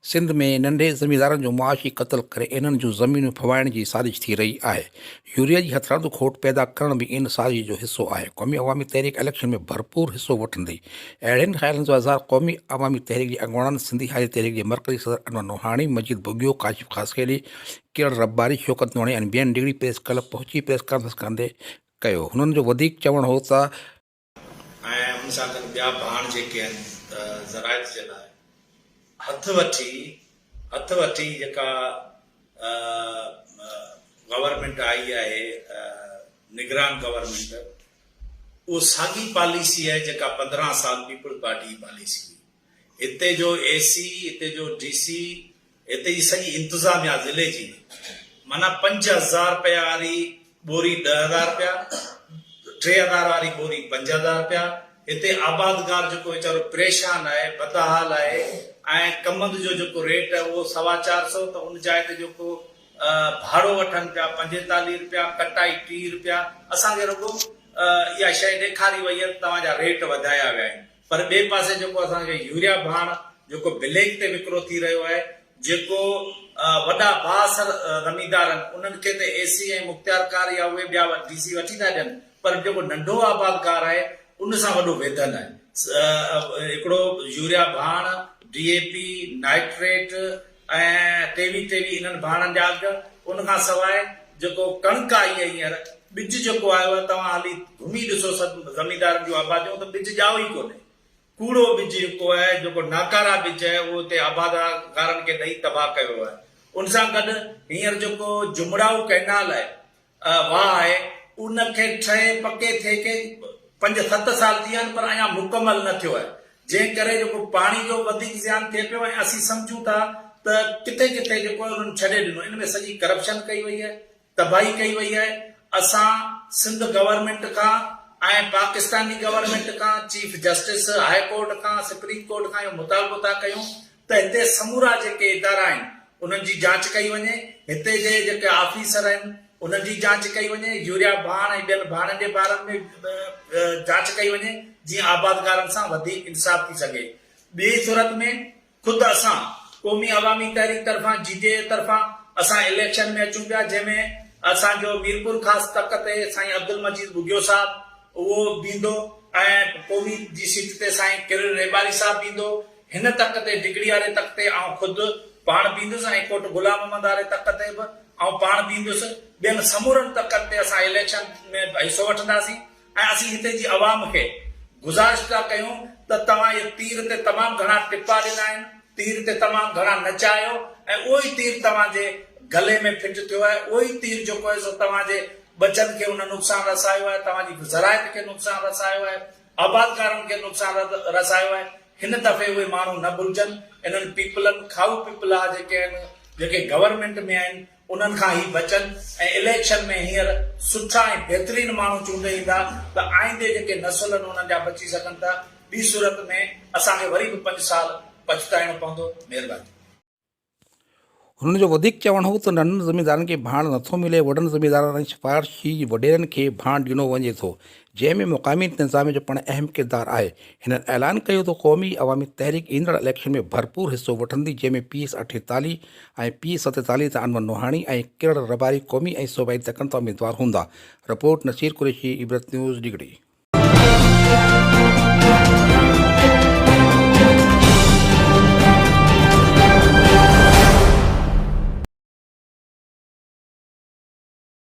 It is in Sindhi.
سنڌ ۾ ننڍي زميندارن جو معاشي قتل ڪري انهن جون زمينون ڦٻائڻ جي سازش ٿي رهي آهي. يوريا جي هٿرادو کوٽ پيدا ڪرڻ به ان سازش جو حصو آهي. قومي عوامي تحريڪ اليڪشن ۾ ڀرپور حصو وٺندي. اهڙن خيالن جو اظهار قومي عوامي تحريڪ جي اڳواڻن سنڌي هاري تحريڪ جي مرڪزي صدر انور نوحاڻي، مجيد ٻگهيو، ڪاشف خاصخيلي، ڪرڙ رباري، شوڪت نوحاڻي ۽ ٻين ڊگهڙي پريس ڪلب پهچي پريس ڪانفرنس ڪندي ڪيو. هنن جو وڌيڪ چوڻ هو ته. ۽ ان سان گڏ ٻيا ڀاڻ جيڪي آهن ته زراعت جي لاء هٿ وٺي هٿ وٺي جيڪا گورنمينٽ آئي آهي نگران گورنمينٽ اهو ساڳي پاليسي آهي جيڪا 15 سال پيپلز پارٽي جي پاليسي هئي هتي جو اي سي هتي جو ڊي سي هتي جي سڄي انتظاميا ضلعي جي معنيٰ 5000 رپيا واري ٻوري 10000 رپيا، 3000 واري ٻوري 5000 رپيا، هتي آبادگار جيڪو ويچارو پريشان آهي، بدحال آهي ۽ ڪمند جو جيڪو ريٽ آهي اهو سوا چار سئو ته ان جاء تي جيڪو ڀاڙو وٺن پيا 45 رپيا، ڪٽائي 30 رپيا، اسان کي رڳو اها شيء ڏيکاري وئي آهي ته توهان جا ريٽ وڌايا ويا آهن. پر ٻئي پاسي جيڪو اسان کي يوريا ڀاڻ جيڪو بليڪ تي وڪرو ٿي رهيو آهي جيڪو وڏا بااثر زميندار آهن انهن کي ته اي سي ۽ مختيارڪار يا اهي ٻيا ڊي سي وٺي ٿا ڏين پر جيڪو ننڍو آبادگار آهي ان سان وڏو ويڌن آهي هڪڙو يوريا ڀاڻ ڊي اي پي نائٽريٽ ۽ ٽيوي ٽيوي انهن ڀاڻن جا اگهه، ان کان سواء جيڪو ڪڻڪ آئي آهي هينئر ٻج جيڪو آيو آهي توهان هلي گهمي ڏسو سڀ زميندارن جون آباديون ته ٻج ڄائو ئي ڪونهي. ڪوڙو ٻج جيڪو آهي جيڪو ناڪارا ٻج آهي اهو اتي آبادگارن کي ڏئي تباهه ڪيو ويو آهي. ان سان گڏ هينئر جيڪو جمڙائو ڪئنال آهي واهه آهي، ان کي ٺهي پڪي ٿئي کي پنج ست سال ٿي ويا آهن پر اڃا مڪمل نه ٿيو آهي، جنهن ڪري جيڪو پاڻي جو وڌيڪ زيان ٿئي پيو ۽ اسين سمجهون ٿا ته ڪٿي ڪٿي جيڪو آهي انهن ڇڏي ڏنو، ان ۾ سڄي ڪرپشن ڪئي وئي آهي، تباهي ڪئي وئي آهي، اسان سنڌ گورنمينٽ کان ۽ پاڪستاني گورنمينٽ کان، چيف جسٽس هاء ڪورٽ کان، سپريم ڪورٽ کان اهو مطالبو ٿا ڪيون ته هتي سمورا جيڪي ادارا آهن انهن جي جاچ ڪئي وڃي، هتي جي جيڪي آفيسر آهن انهن جي جاچ ڪئي وڃي، يوريا ڀاڻ ۽ ٻين ڀاڻن جي بارن ۾ جاچ ڪئي وڃي جيئن آبادگارن سان وڌيڪ انصاف ٿي سگهي. ٻي صورت ۾ خود اسان قومي عوامي تحريڪ طرفان جي ڊي اي طرفان اسان اليڪشن ۾ اچون پيا جنهن ۾ اسان جو ميرپورخاص تڪ تي سائين عبدالمجيد ٻگهيو صاحب اهو بيهندو ۽ قومي جي سيٽ تي سائين ڪرڙ ريٻاري صاحب بيهندو. هن تڪ تي ڊگهڙي واري تڪ تي آئون خود پاڻ بيهندس ۽ ڪوٽ غلام محمد واري تڪ تي به آئون پاڻ بيهندس. ٻين سمورن تڪن تي اسان اليڪشن ۾ حصو وٺنداسين ۽ اسين هتي جي عوام کي گذارش ٿا ڪيون ته توهان اهي تير تي تمام گهڻا ٽپا ڏنا آهن، تير تي تمام گهڻا نچا آهيو ۽ اهو ئي تير توهان جي گلي ۾ فٽ ٿيو آهي، اهو ئي تير جيڪو آهي سو توهان جي ٻچن کي ان نقصان رسايو آهي، توهان جي زراعت کي نقصان رسايو آهي، آبادگارن کي نقصان رسايو آهي، هن دفعي اهي ماڻهو نه ڀلجن، انهن پيپلن، کائو پيپلا جيڪي آهن، جيڪي گورنمينٽ ۾ آهن، انهن کان هي بچن ۽ اليڪشن ۾ هينئر سٺا ۽ بهترين ماڻهو چونڊي ايندا ته آئيندي جيڪي نسل آهن انهن جا بچي سگهن ٿا، ٻي صورت ۾ اسان کي وري به پنج سال پڇتائڻو پوندو، مهرباني. هنن جو وڌيڪ چوڻ هو ته ننڍن زميندارن کي ڀاڻ نٿو ملي، وڏن زميندارن ۽ سفارشي وڏيرن کي ڀاڻ ڏنو وڃي ٿو، جنهن ۾ مقامي انتظاميه جو پڻ اهم ڪردار آهي. هنن اعلان ڪيو ته قومي عوامي تحريڪ ايندڙ اليڪشن ۾ ڀرپور حصو وٺندي، جنهن ۾ پي ايس 48 ۽ پي ايس 47 تان انور نوحاڻي ۽ ڪرڙ رباري قومي ۽ صوبائي تڪن تان اميدوار هوندا. رپورٽ، نصير قريشي، عبرت نيوز، ڊگهڙي.